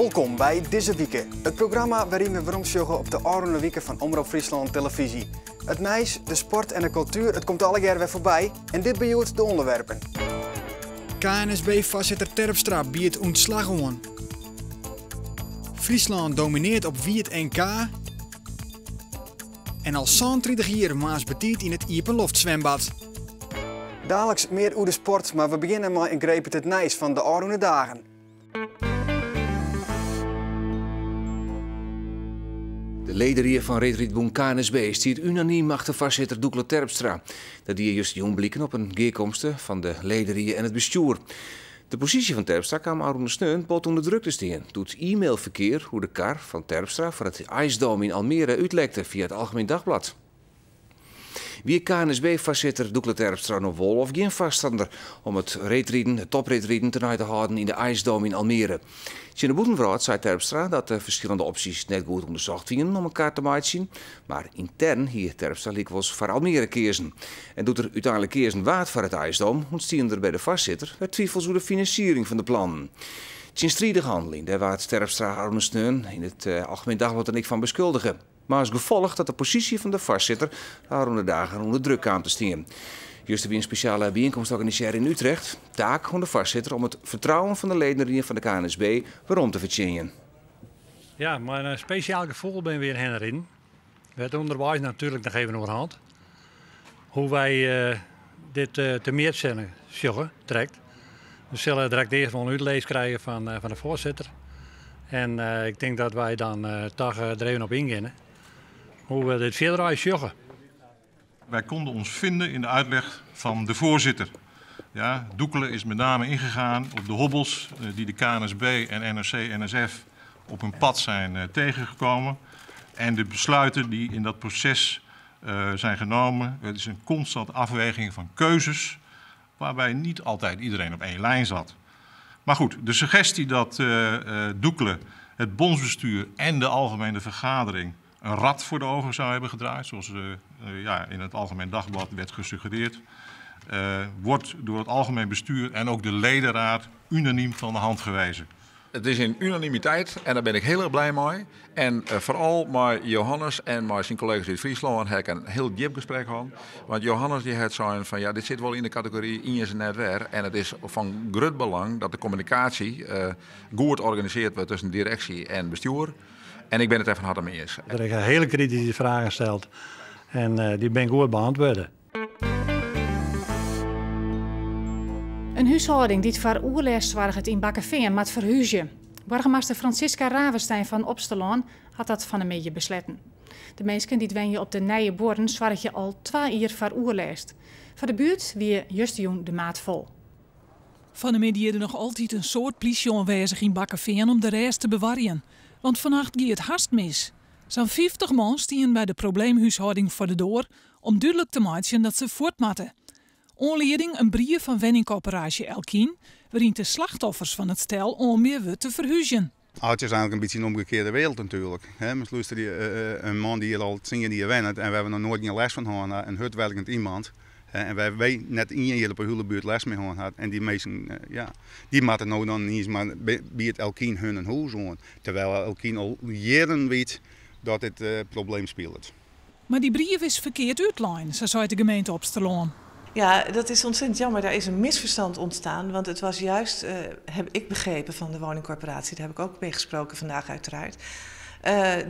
Wolkom by Dizze Wike, it programma wêryn we weromsjogge op de ôfrûne wike fan Omrop Fryslân Televyzje. It nijs, de sport en de kultuer, it komt allegear wer foarby en dit binne hjoed de ûnderwerpen. KNSB-foarsitter Terpstra biedt ûntslach oan. Fryslân domineart op wiet NK. En al 37 jier moarns betiid yn it iepenloftswimbad. Daliks mear oer de sport, mar we begjinne mei in greep út it nijs fan de ôfrûne dagen. De lederie fan reedrydbûn KNSB stiet unanym achter foarsitter Doekle Terpstra. Dat die justerjûn bliken op in gearkomste fan de lederie en it bestjoer. De posysje fan Terpstra kaam ôfrûne sneon bot ûnder druk te stean doe't e-mailferkear oer de kar fan Terpstra foar it IceDome yn Almere útlekte fia it Algemeen Dagblad. Wie KNSB-foarsitter Doekle Terpstra no wol of gjin foarstanner om it reedriden, it topreedriden, tenei te hâlden yn de IceDome yn Almere? Tsjin de bûtenwrâld sei Terpstra dat de ferskillende opsjes net goed ûndersocht wienen om in kar te meitsjen, mar yntern hie Terpstra lykwols foar Almere keazen. En doe't der úteinlik keazen waard foar it IceDome, ûntstienen der by de foarsitter wer twifels oer de finansiering fan de plannen. Tsjinstridige hanneling, dêr waard Terpstra ôfrûne sneon yn it Algemeen Dagblad dan ek fan beskuldige. Mei as gefolch dat de posysje fan de foarsitter de ôfrûne dagen ûnder druk kaam te stean. Juster wie in spesjale byienkomst organisearre yn Utrecht. Taak oan de foarsitter om it fertrouwen fan de ledenrie fan de KNSB werom te fertsjinjen. Ja, mei in spesjaal gefoel binne we hjir hinne riden. We het ûnderweis natuerlik noch even oer hân. Hoe wy dit te mjitsen sjogge, direkt. We sille direkt earst wol in útlis krije fan de foarsitter. En ik tink dat wy dan toch der even op yngeane hoe we dit fierder eins sjogge. Wij konden ons vinden in de uitleg van de voorzitter. Ja, Doekele is met name ingegaan op de hobbels die de KNSB en NOC-NSF op hun pad zijn tegengekomen. En de besluiten die in dat proces zijn genomen. Het is een constante afweging van keuzes waarbij niet altijd iedereen op één lijn zat. Maar goed, de suggestie dat Doekele het bondsbestuur en de algemene vergadering een rad voor de ogen zou hebben gedraaid, zoals ja, in het Algemeen Dagblad werd gesuggereerd, wordt door het algemeen bestuur en ook de ledenraad unaniem van de hand gewezen. It is in unanimiteit en dêr bin ik hiel erch bliid mei. En foaral mei Johannes en mei syn kollega's út Fryslân ha ik in hiel djip gesprek hân. Want Johannes dy hat sein fan ja, dit sit wol yn de kategory iens en net wer. En it is fan grut belang dat de kommunikaasje goed organisearre wurdt tusken direksje en bestjoer. En ik bin it dêr fan herte mei iens. Der binne hiele krityske fragen steld en dy binne goed beäntwurde. In húshâlding dy't foar oerlêst soarget yn Bakkefean moat ferhúzje. Boargemaster Francisca Ravestein fan Opsterlân hat dat fan 'e middei besletten. De minsken dy't wenje op de Nije Buorren soargje al twa jier foar oerlêst. Foar de buert wie justerjûn de maat fol. Fan 'e middei der noch altyd in soad plysje oanwêzich yn Bakkefean om de rêst te bewarjen. Want fannacht gie it hast mis. Sa'n 50 man stienen by de probleemhúshâlding foar de doar om dúdlik te meitsjen dat se fuort moatte. Oanlieding in brief fan wenningkorporaasje Elkien, wêryn't de slachtoffers fan it stel oanbean wurdt te ferhúzjen. Ah, het is eigenlijk een beetje een omgekeerde wereld natuurlijk. Hè? Maar luister, een man die hier al 10 jaar wennet en we hebben nog nooit geen les van gehad, een hurdwerkend iemand. En wij weten net één jaar op een hele buurt les mee gehad. En die mensen, ja, die moeten nou dan niet eens maar bij het Elkien hun een huis aan. Terwijl Elkien al jaren weet dat dit probleem speelt. Mar dy brief is ferkeard útlein, sa seit de gemeente Opsterlân. Ja, dat is ontzettend jammer. Daar is een misverstand ontstaan. Want het was juist, heb ik begrepen van de woningcorporatie, daar heb ik ook mee gesproken vandaag uiteraard,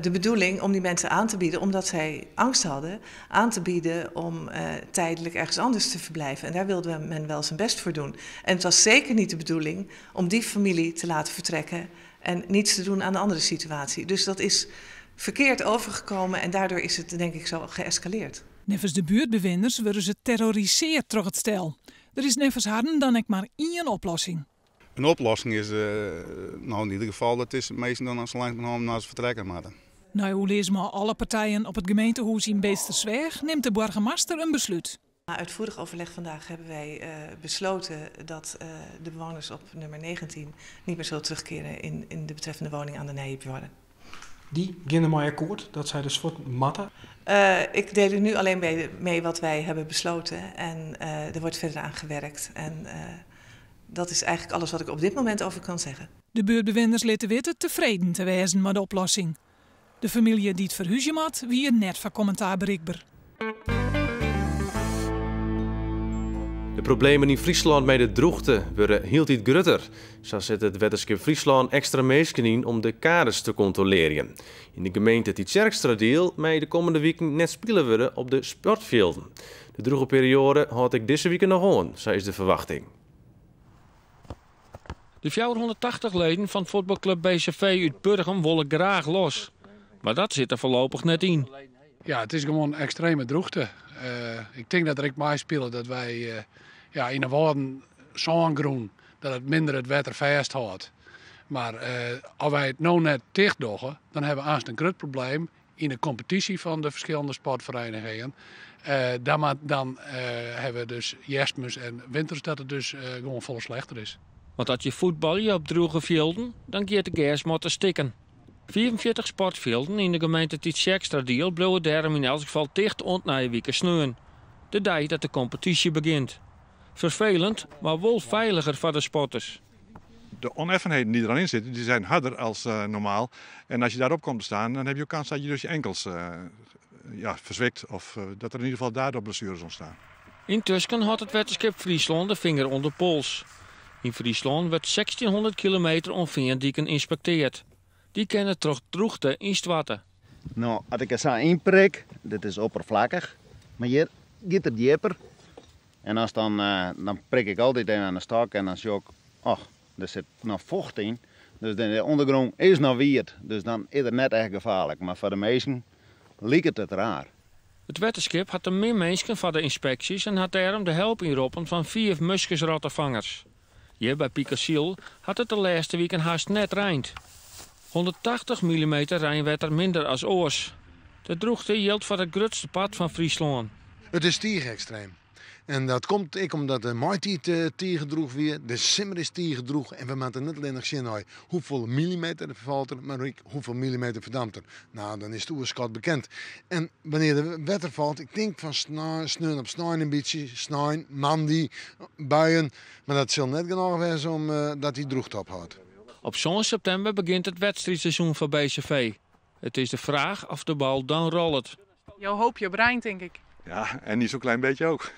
de bedoeling om die mensen aan te bieden, omdat zij angst hadden, aan te bieden om tijdelijk ergens anders te verblijven. En daar wilde men wel zijn best voor doen. En het was zeker niet de bedoeling om die familie te laten vertrekken en niets te doen aan de andere situatie. Dus dat is verkeerd overgekomen en daardoor is het denk ik zo geëscaleerd. Neffens de buertbewenners wurde se terrorisearre troch it stel. Der is neffens harren dan ek mar ien oplossing. Een oplossing is, nou in ieder geval, dat is meestal dan als ze langzamerhand naar ze vertrekken moeten. Nei oerlis mei alle partijen op it gemeentehûs yn Beetstersweach nimt de boargemaster in beslút. Na uitvoerig overleg vandaag hebben wij besloten dat de bewoners op nummer 19 niet meer zullen terugkeren in de betreffende woning aan de Nijebuorren. Dy geane mei akkoart dat sy dus fuort moatte. Ik deel u nu alleen mee wat wij hebben besloten en er wordt verder aan gewerkt. En dat is eigenlijk alles wat ik op dit moment over kan zeggen. De buertbewenners litte witte tefreden te wêzen mei de oplossing. De famylje dy't ferhúzje moat, wie net foar kommentaar berikber. De problemen yn Fryslân mei de drûchte wurde hieltyd grutter. Sa set it Wetterskip Fryslân ekstra minsken yn om de kades te kontrolearjen. Yn de gemeente Tytsjerksteradiel mei de kommende wiken net spile wurde op de sportfjilden. De drûge perioade hâldt ek dizze wike noch oan, sa is de ferwachting. De 480 leden fan fuotbalklup BCV út Burgum wolle graach los. Mar dat sit der foarlopich net yn. Ja, it is gewoan ekstreme drûchte. Ik tink dat der ek meispilet dat wy ja, yn de Wâlden sângrûn, dat it minder it wetter fêsthâldt. Mar as wy it no net ticht dogge, dan hawwe we aanst in grut probleem yn de kompetysje fan de ferskillende sportferenigingen. Dan, dan hawwe we dus hjerstmis en winters dat it dus gewoan folle slechter is. Want as je fuotbalje op drûge fjilden, dan giet de gersmatte stikken. 45 sportfjilden yn de gemeente Tytsjerksteradiel bliuwe dêrom yn elts gefal ticht oant nije wike sneon, de dei dat de kompetysje begjint. Ferfelend, mar wol feiliger foar de sporters. De oneffenheden die eraan in zitten, die zijn harder als normaal. En als je daarop komt te staan, dan heb je ook kans dat je dus je enkels ja, verzwikt. Of dat er in ieder geval daardoor blessures ontstaan. Yntusken hâldt it Wetterskip Fryslân de finger oan de pols. Yn Fryslân wurdt 1600 kilometer oan feandiken ynspekteard. Dy kinne troch drûchte ynstoarte. No, as ik der sa yn prik, dit is oppervlakkich, mar hjir giet er djipper. En as dan, dan prik ik altyd even aan de stok en dan sjoch ik, och, der sit noch focht yn. Dus de ûndergrûn is noch wiet, dus dan is er net echt gefaarlik. Mar foar de minsken liket it raar. It wetterskip hat te min minsken foar de ynspeksjes en hat dêrom de help ynroppen fan fiif muskusrottefangers. Hjir by Pikesyl hat it de lêste wiken hast net reind. 180 millimeter reinwetter minder as oars. De drûchte jildt foar it grutste part fan Fryslân. It is tige ekstreem. En dat komt ek omdat de maitiid tige drûch wie, de simmer is tige drûch en we moatte net allinnich sjen nei hoefolle millimeter falt der, mar ek hoefolle millimeter ferdampt der. No, dan is it oerskat bekend. En wannear der wetter falt, ik tink fan sneon op snein in bytsje, snein, moandei, buien, mar dat sil net genôch wêze om dat dy drûchte ophâldt. Op sân septimber begjint it wedstriidseizoen foar BCV. It is de fraach oft de bal dan rollet. Jo hoopje op rein, tink ik. Ja, en niet zo'n klein beetje ook.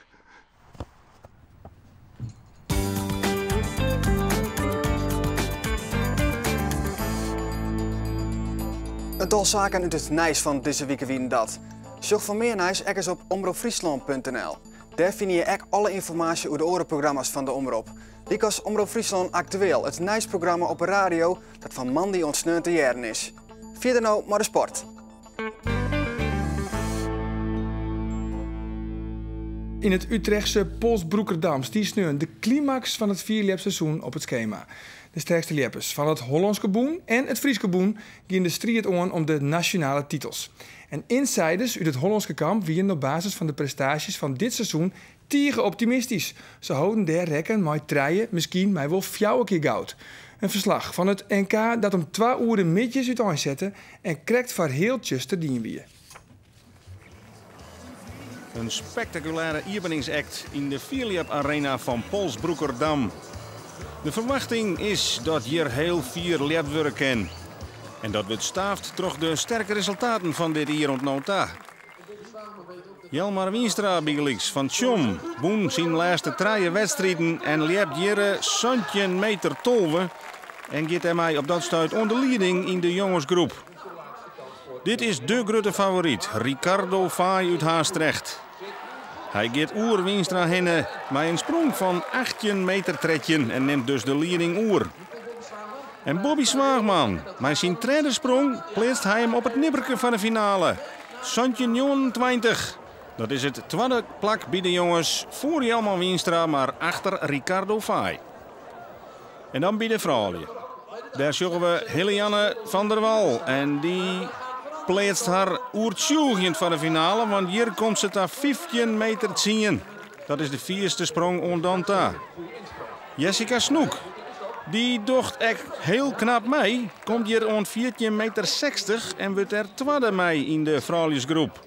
In tal saken út it nijs fan dizze wike wienen dat. Sjoch foar mear nijs ek ris op omropfryslân.nl. Dêr fine je ek alle ynformaasje oer de oare programma's fan de Omrop. Lykas Omrop Fryslân Aktueel, it nijsprogramma op 'e radio dat fan moandei oant sneon te hearren is. Fierder no mei de sport. Yn it Utrechtse Polsbroekerdam stie sneon de klimaks fan it fierljepseizoen op it skema. De sterkste ljeppers fan it Hollânske bûn en it Fryske bûn giene de striid oan om de nasjonale titels. En insiders út it Hollânske kamp wienen op basis fan de prestaasjes fan dit seizoen tige optimistysk. Se holden dêr rekken mei trije, miskien mei wol fjouwer kear goud. In ferslach fan it NK dat om twa oere middeis úteinsette en krekt foar heal tsjuster dien wie. In spektakulêre iepeningsact yn de Fierljep Arena fan Polsbroekerdam. De ferwachting is dat hjir hiel fier ljept wurde kin. En dat wurdt staafd troch de sterke resultaten fan dit jier oant no ta. Jelmar Wienstra bygelyks fan Tsjom wûn syn lêste trije wedstriden en ljept hjirre 17 meter 12 en giet dêrmei op dat stuit oan de lieding yn de jongesgroep. Dit is de grutte favoryt, Ricardo Faaij út Haastrecht. Hy giet oer Wienstra hinne mei in sprong fan 18 meter 13 en nimt dus de lieding oer. En Bobby Zwaagman, mei syn tredde sprong pleatst hy him op it nipperke fan de finale. 17,29. Dat is it twadde plak by de jonges foar Jelmar Wienstra, mar achter Ricardo Faaij. En dan by de froulju. Dêr sjogge we Helianne van der Wal en dy pleatst har oertsjûgjend foar de finale, want hjir komt se ta 15 meter 10. Dat is de fierste sprong oant dan ta. Jessica Snoek, dy docht ek hiel knap mei, komt hjir oant 14 meter 60 en wurdt dêr twadde mei yn de frouljusgroep.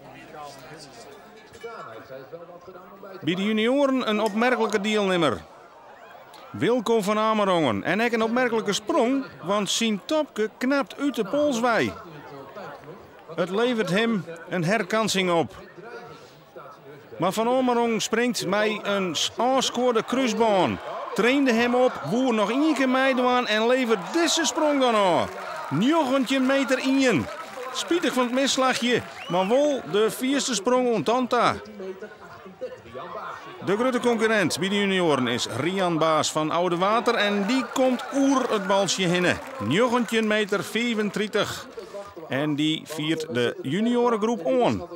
By de junioaren in opmerklike dielnimmer. Wilco van Amerongen. En ek in opmerklike sprong, want syn topke knapt út de pols wei. It leveret him in herkansing op. Mar Van Amerongen springt mei in ôfskuorde krúsbân. Trainde him op, woe noch ien kear meidwaan en leveret dizze sprong dan ôf. 19 meter ien. Spitich fan it misslachje, mar wol de fierste sprong oant dan ta. De grutte konkurrint by de junioaren is Rian Baas fan Oudewater en dy komt oer it baltsje hinne. 19 meter 35. En dy fiert de junioaregroep oan.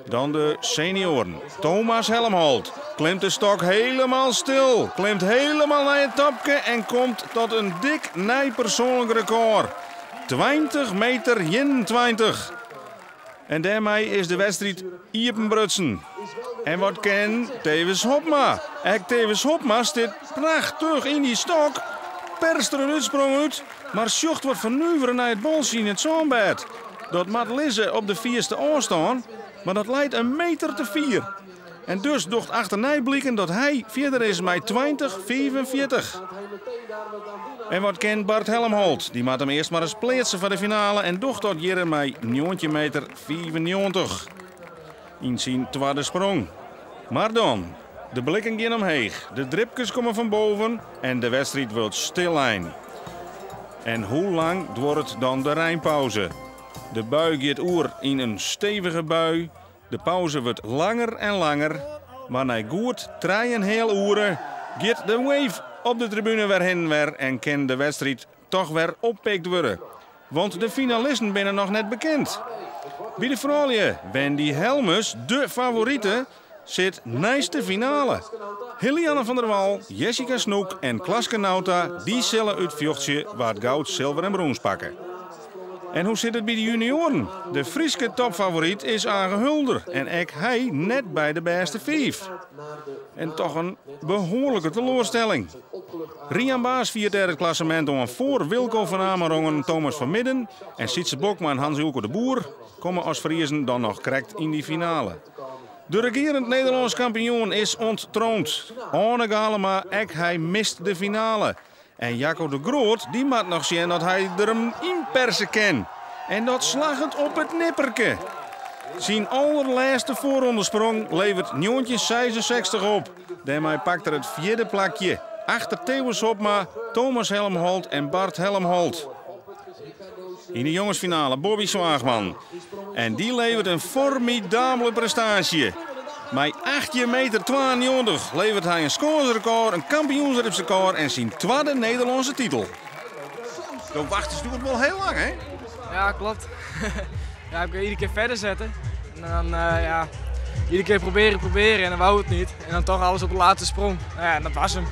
Dan de senioaren. Thomas Helmholt klimt de stok helemaal stil, klimt helemaal nei it topke en komt tot in dik nij persoanlik rekôr. 20 meter 21. En dêrmei is de wedstriid iepenbrutsen. En wat ken Thewis Hobma? Ek Thewis Hobma stiet prachtich yn dy stok, perst der in útsprong út, mar sjocht wat fernuvere nei it boltsje yn it sânbêd. Dat moat lizze op de fierste ôfstân, mar dat leit in meter te fier. En dus docht achternei bliken dat hy fierder is mei 20, 45. En wat ken Bart Helmholt? Dy moat him earst mar ris pleatse foar de finale en docht dat hjirre mei 19 meter 95 yn syn twadde sprong. Mar dan, de blikken gean omheech, de dripkes komme fan boven en de wedstriid wurdt stillein. En hoe lang duorret dan de reinpauze? De bui giet oer yn in stevige bui. De pauze wurdt langer en langer, mar nei goed trijenheal oere giet de wave op de tribune wer hin en wer en kin de wedstriid toch wer oppikt wurde. Want de finalisten binne noch net bekend. By de froulju, Wendy Helmes, de favorite, sit neist de finale. Helianne van der Wal, Jessica Snoek en Klaske Nauta, dy sille útfjochtsje wa't goud, silver en brûns pakke. En hoe sit it by de junioaren? De Fryske topfavoryt is Age Hulder en ek hy net by de bêste fiif. En toch in behoarlike teloarstelling. Rian Baas fiert dêr it klassemint oan foar Wilco van Amerongen, Thomas van Midden en Sytse Bokma en Hans Eelco de Boer komme as Friezen dan noch krekt yn dy finale. De regearend Nederlânsk kampioen is ûnttroond. Oane Galema, ek hy mist de finale. En Jaco de Groot dy moat noch sjen dat hy der him ynperse kin. En dat slagget op it nipperke. Syn allerlêste foarrondesprong levert 1966 op. Dêrmei pakt er it fjirde plakje, achter Thewis Hobma, Thomas Helmholt en Bart Helmholt. Yn de jongesfinale Bobby Zwaagman. En dy levert in formidabele prestaasje. Mei 18 meter 92 levert hy in skânsrekôr, in kampioensrekôr en syn twadde Nederlânske titel. Do wachtest doe wol hiel lang, hè? Ja, klopt. Ja, ik wil iedere keer verder zetten. En dan, ja, iedere keer proberen, proberen en dan wou het niet. En dan toch alles op de laatste sprong. Nou ja, en dat was hem.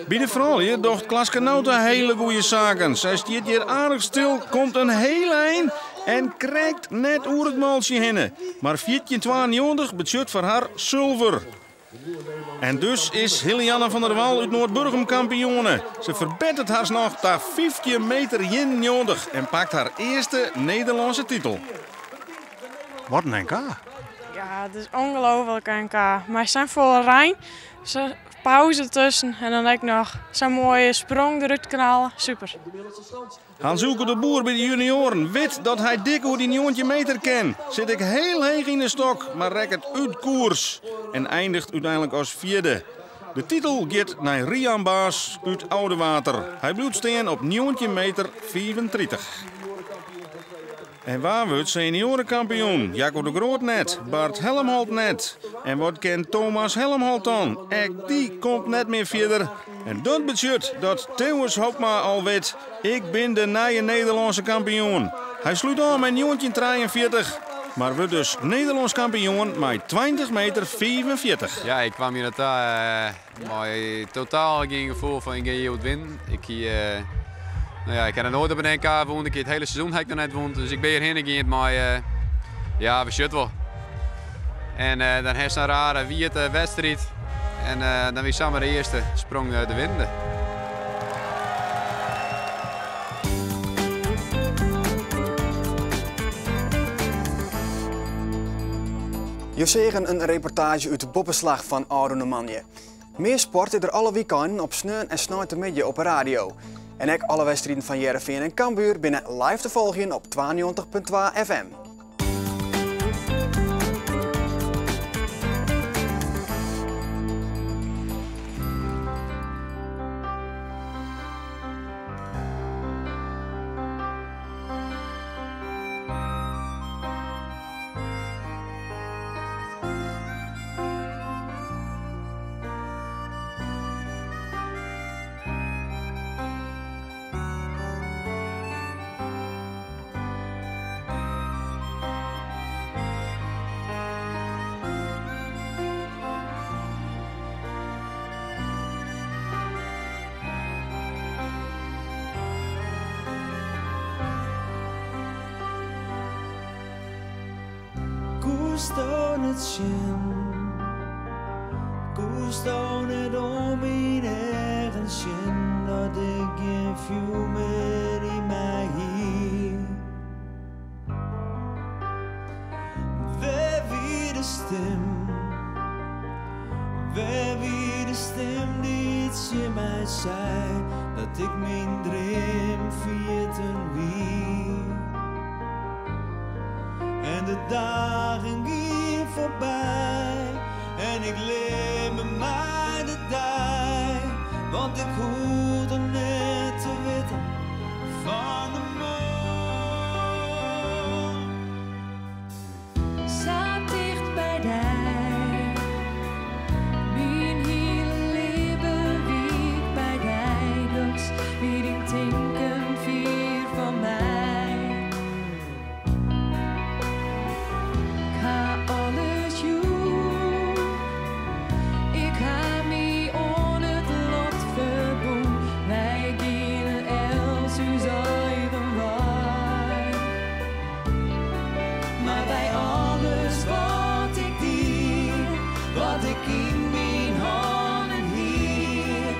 By de froulju docht Klaske Nauta hele goede saken. Sy stiet hjir aardich stil, komt in hiel ein en krekt net oer it maltsje hinne. Mar 1492 betsjut foar har sulver. En dus is Helianne van der Wal út Noardburgum kampioene. Se ferbetteret har noch ta 15 meter 91 en pakt har earste Nederlânske titel. Wat in NK! Ja, het is ongelooflijk NK. Maar zijn volle rein, pauze tussen en dan ek noch sa'n moaie sprong derút knallen. Super. Hans Eelco de Boer by de junioaren wit dat hy dik oer dy 19 meter kin. Sit ek hiel heech yn de stok, mar rekket út koers en eindiget úteinlik as fjirde. De titel giet nei Rian Baas út Oudewater. Hy bliuwt stean op 19 meter 35. En wa wurdt senioarekampioen? Jaco de Groot net, Bart Helmholt net. En wat ken Thomas Helmholt dan? Ek dy komt net mear fierder. En dat betsjut dat Thewis Hobma al wit, ik bin de nije Nederlânske kampioen. Hy slút ôf mei 1943, mar wurdt dus Nederlânsk kampioen mei 20 meter 45. Ja, ik kwam hjir nei ta mei totaal gjin gefoel fan ik gean hjir wat winnen. Ik hie, no ja, ik ha noch noait op in NK wûn. Ik hie it hiele seizoen ha ik noch net wûn. Dus ik bin hjirhinne gien mei, ja, we sjocht wol. En dan hast sa'n rare wiete wedstriid. En dan wie samar de earste sprong de winnende. Jo seagen in reportaazje út de boppeslach fan ôfrûne moandei. Mear sport is der alle wykeinen op sneon en sneintemiddei op 'e radio. En ek alle wedstriden fan Hearrenfean en Cambuur binne live te folgjen op 92.2 FM. Koesto net sjen, koesto net oan myn eagen sjen dat ik gjin fjoer mear yn my hie. Wêr wie de stim? Wêr wie de stim dy't tsjin my sei dat ik myn dream ferjitten wie? En de dagen giene foarby en ik libbe mei de dei, want ik hoegde net te witten fan de moarn. Sa ticht by dy, myn hiele libben wie ik by dy, dochs wie dyn tinken fier fan my. Ik ha alles jûn, ik ha my oan it lot ferbûn. Wy geane elts ús eigen wei. Mar by alles wat ik die, wat ik yn myn hannen hie,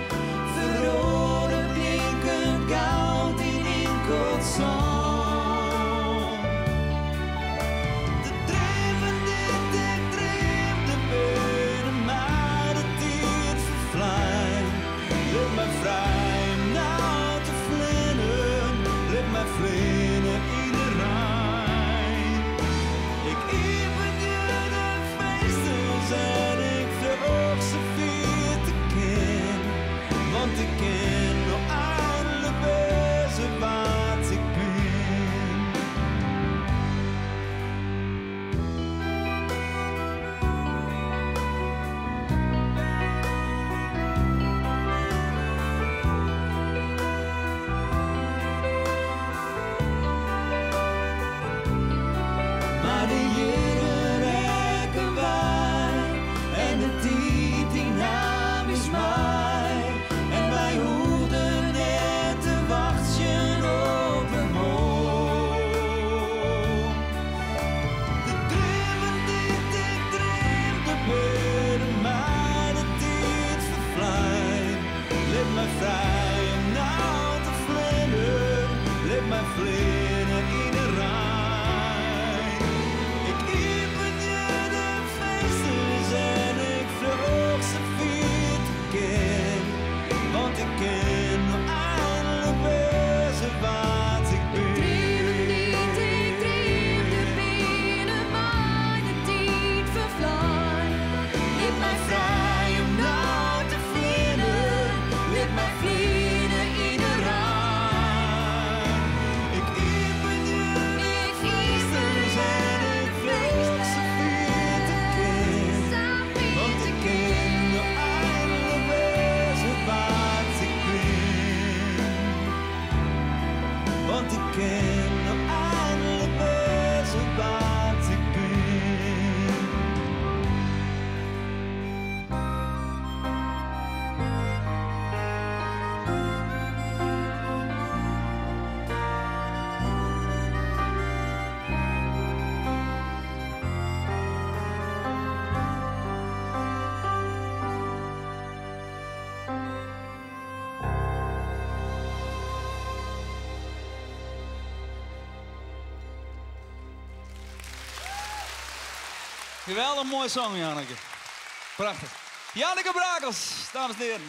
feroare blinkend goud yn inkeld sân. De dreamen dy't ik dreamde binne mei de tiid ferflein. Lit my frij om no te fleanen, lit my fleane yn de rein. Ik iepenje de finsters en ik fleach sa fier 't ik kin, want ik kin no einlik wêze wa't ik bin. Mar de jierren rekken wy en de tiid dy naam ús mei. En wy hoegden net te wachtsjen op 'e moarn. De dreamen dy't ik dreamde binne mei de tiid ferflein. Lit my frij om no te fleanen, lit my fleane yn de rein. Ik iepenje de finsters en ik fleach sa fier 't ik kin, want ik kin no einlik wêze wa't ik bin. Dreamen dy't ik dreamde binne mei de tiid ferflein. Lit my frij om no te fleanen, lit my fleane yn de rein. Ik iepenje de finsters en ik fleach sa fier 't ik kin, want ik kin no einlik wêze wa't ik bin. Want ik kin no einlik wêze wa't ik bin. Geweldich moai song, Janneke. Prachtich. Janneke Brakels, dames en heren.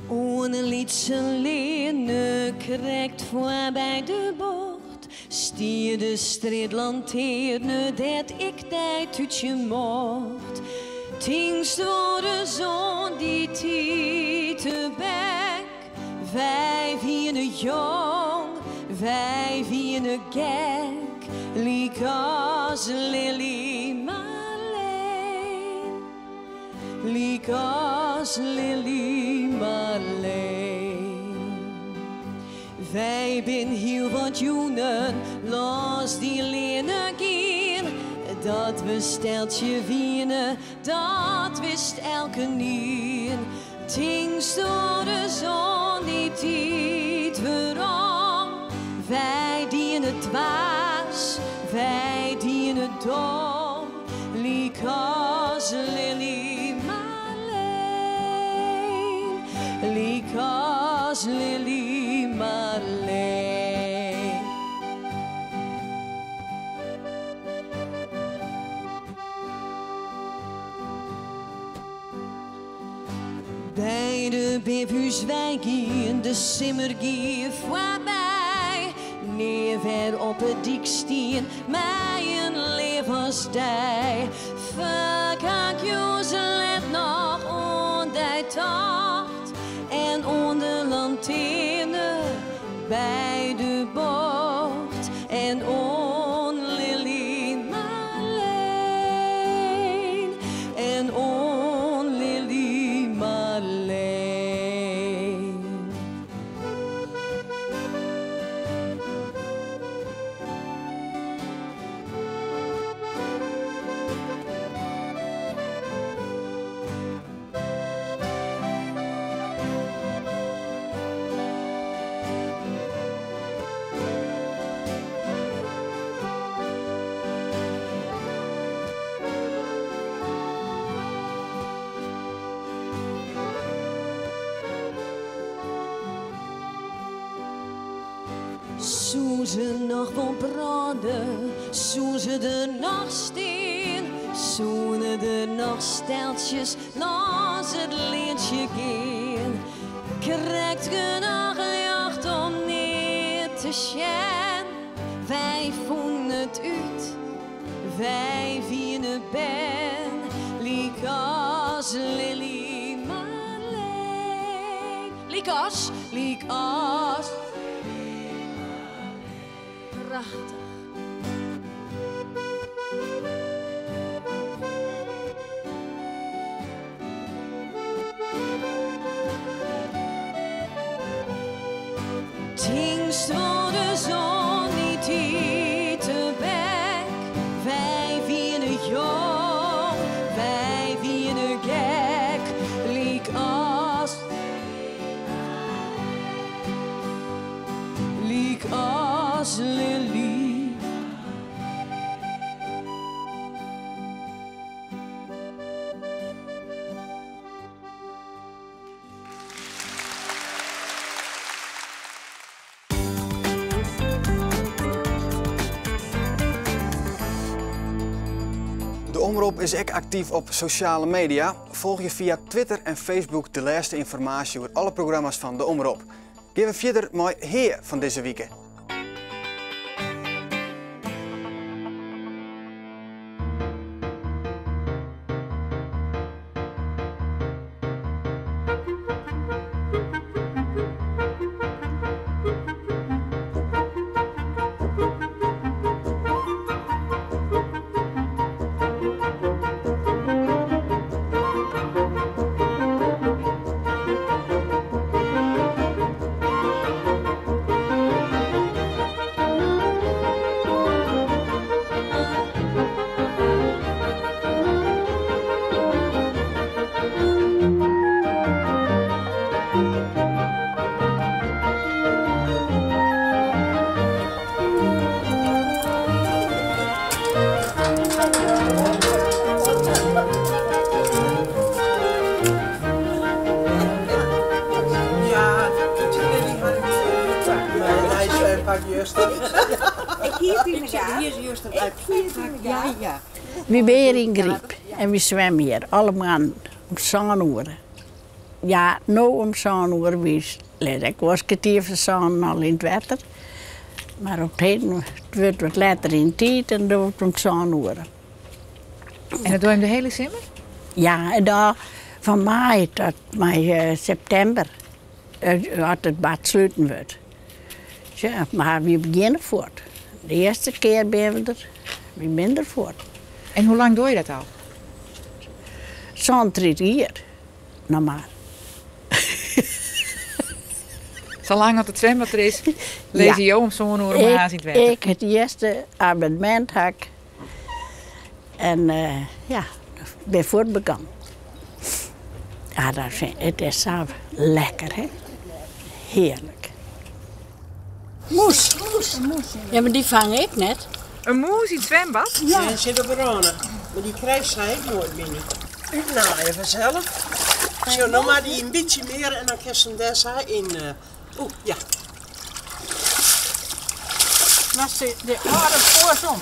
Oan 'e lytse leane krekt foarby de bocht stie de strjitlantearne dêr't ik dy tútsje mocht. Tinkst wolris oan dy tiid tebek? Wy wiene jong, wy wiene gek, lykas Lily Marleen. Lykas Lily Marleen. Wy bin hiel wat jûnen lâns dy leane gien. Dat we steltsje wiene, dat wist elkenien. Tinkst wolris oan dy tiid werom? Wy diene dwaas, wy diene dom, lykas Lily Marleen, lykas Lily Marleen. By de bivús wei gien, de simmer gie foarby. Nea wer op 'e dyk stien mei in leaf as dy. Faak ha ik jûns let noch oan dy tocht en oan de lantearne by de bocht en oan Lily Marleen en oan Lily Marleen. Soe se noch wol brâne, soe se der noch stean, soene der noch steltsjes lâns it leantsje gean? Krekt genôch ljocht om neat te sjen. Wy fûnen it út, wy wiene bern, lykas Lily Marleen. Lykas, lykas. Prachtich. Tinkst wolris oan dy tiid tebek? Wy wiene jong, wy wiene gek, lykas lykas Lily. De Omrop is ek aktyf op sosjale media. Folgje fia Twitter en Facebook de lêste ynformaasje oer alle programma's fan de Omrop. Gean we fierder mei Hea fan dizze wike. Pak juster. Ik hie it yn de gaten. Hier is juster it pak. Ja, ja. Wy binne hjir yn Gryp en wy swimme hjir alle moarnen om sân oere. Ja, no om sân oere, wy lizze ek wolris kertier foar sânen al yn it wetter. Mar op 't heden, it wurdt wat letter yn 'e tiid en dan wurdt it om sân oere. En dat doe jim de hiele simmer? Ja, en dan fan maaie tot mei septimber, as it bad sluten wurdt. Tsja, mar wy begjinne fuort. De earste kear binne we der, wy binne der fuort. En hoe lang doe je dat al? 37 jier, noch mar. Sa lang as it swimbad der is, lizze jo om sân oere moarns yn it wetter. Ik it earste abonnemint ha ik en ja, bin fuort begûn. Ja, dat fyn, it is sa lekker, hè. Hearlik. Mûs. Ja, mar dy fang ik net. In mûs yn it swimbad? Ja. En sit op de râne. Mar dy krijst sy ek noait binnen. Útnaaie fansels. Sjoch, no mar dy in bytsje mear en dan kinst him dêr sa yn. Oeh, ja. Was de âlde foarsom.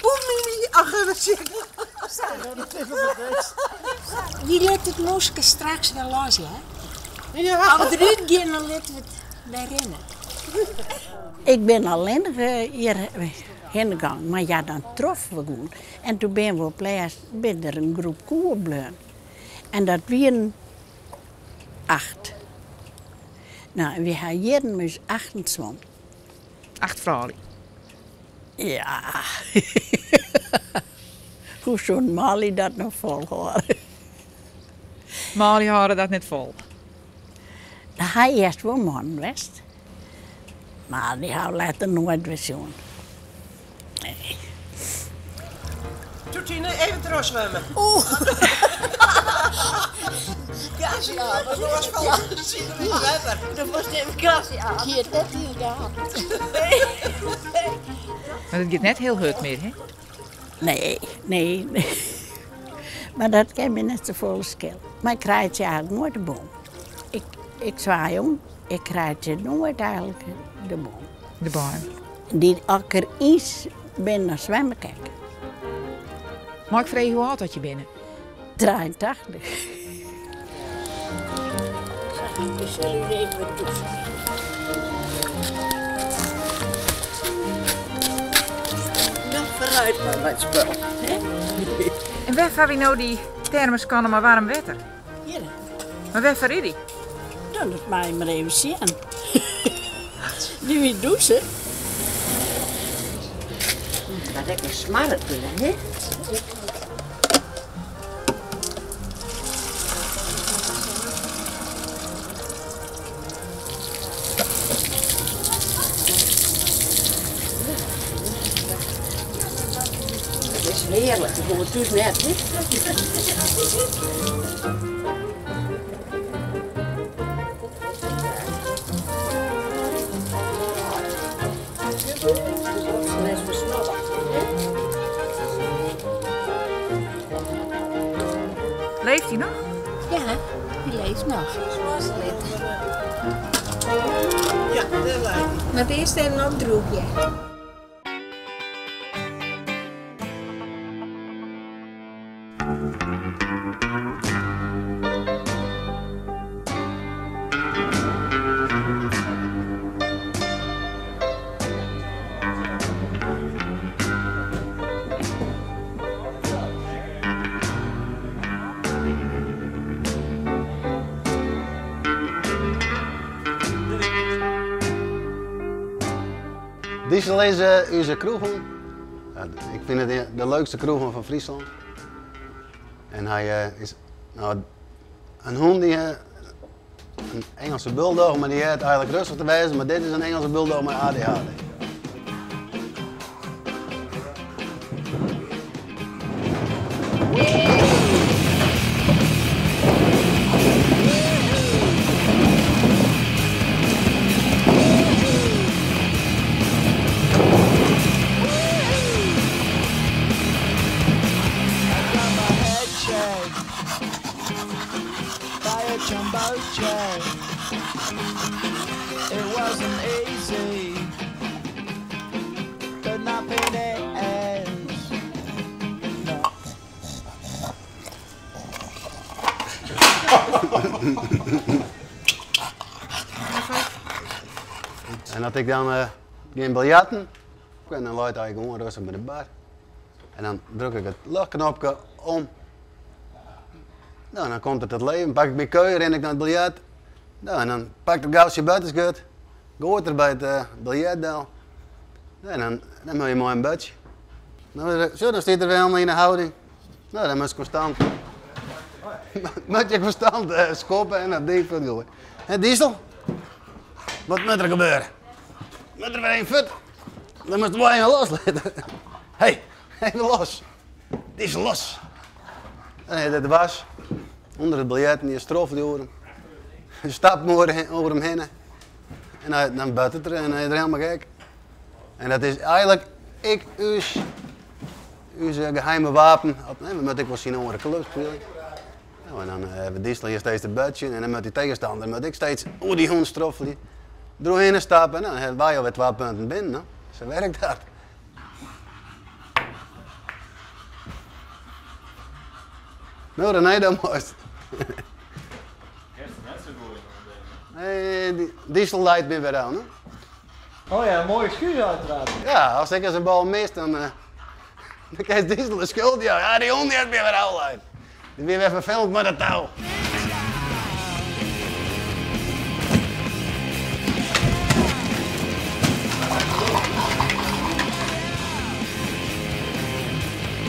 Oeh, Mimi, ach, even sjen. Wy litte it mûske straks wer los, hè? Ja. As we derút gean, dan litte we it wer rinne. Ik bin allinnich hjir hinne gong, mar ja, dan troffen we gewoan. En doe binne we op lêst bin der in groep koe bleaun. En dat wienen acht. No, en wy ha jierren mei ús achten swommen. Acht froulju? Ja. Hoe soene manlju dat noch folhâlde? Manlju hâlde dat net fol? Der ha earst wol mannen west, mar dy ha letter noait wer sjoen. Nee. Toetine, even trochswimme. Oeh. Ja, ja, was nog eens van zien we wetter. Dat was even gas, ja. Ik hie it net yn de gaten. Mar it giet net hiel hurd mear, hè? Nee, nee. Mar dat kin my net safolle skele. Mar ik krij it eigentlik noait de bân. Ik, ik swaai om, ik krij it noait eigentlik de bân. De bân. Dy, as ik der iens bin, dan swim ik ek. Mei ik freegje hoe âld dat je binne? 83. Ik sil u even wat dûse. No, foarút mar mei it spul. En wêr ha wy no dy termoskanne mei waarm wetter? Hjir. Mar wêrfoar is dy? No, dat mei je mar even sjen. Dy wie dûse. Wat lekker smarren binne, hè? It is hearlik, ik hoech it thús net, hè? Leeft hy noch? Ja, hy leeft noch. Ja, dêr leit hy. Moat earst even opdrûgje. Diesel is ús kroechhûn. Ik fyn it de leukste kroechhûn fan Fryslân. En hy is no, in hûn dy in Engelse bulldog, mar dy heart eigentlik rêstich te wêzen, mar dit is in Engelse bulldog mei ADHD. By a jumbo jet. It wasn't easy. Happiness. En as ik dan uh, gean biljarten, en dan leit hy gewoan rêstich by de bar. En dan druk ik it ljochtknopke om. Nou, dan komt it tot leven. Pak ik myn keu, rin ik nei it biljart. Nou, en dan pakt er gau syn buttersgut, goait er by it uh, biljart del. En dan, dan moat je moai in butsje. Nou, zo, dan stiet er wer helemaal yn de houding. Nou, dan moat konstant, moat je konstant uh, skoppen en dat ding fuortgoaie. Hé, Diesel, wat moat der gebeuren? Moat der wer een fuort? Dan moatst wol even loslitte. Hé, even los. Diesel, los. En dat was ûnder it biljart en je stroffelje oer him. Je stappen oer him hinne. En dan buttert er en dan is er helemaal gek. En dat is eigentlik ek ús, ús geheime wapen. We moatte ek wol tsjin oare klups spylje. Nou, en dan hawwe we Diesel hjir steeds te butsjen en dan moat dy tegenstander moat ek steeds oer dy hûn stroffelje. Deroerhinne stappe en dan hawwe wy alwer twa punten binnen. No. Sa werkt dat. No René, dan moatst. Nee, Diesel leit my wer oan. Hè? Oh ja, mooi excuus uiteraard. Ja, as ik ris in bal mis, dan, uh, dan krijgt Diesel de skuld. Ja, ja dy hûn dy hat my wer ôflaat. Dy wie wer ferfelend mei dat tou.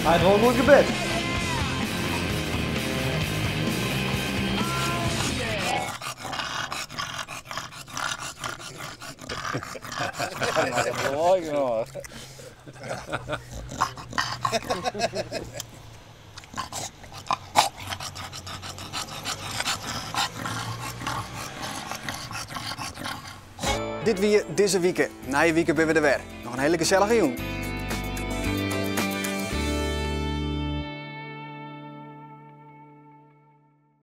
Hy hat wol in goed gebit. Dit wie dizze wike. Nije wike binne we der wer. Noch in hiele gesellige jûn.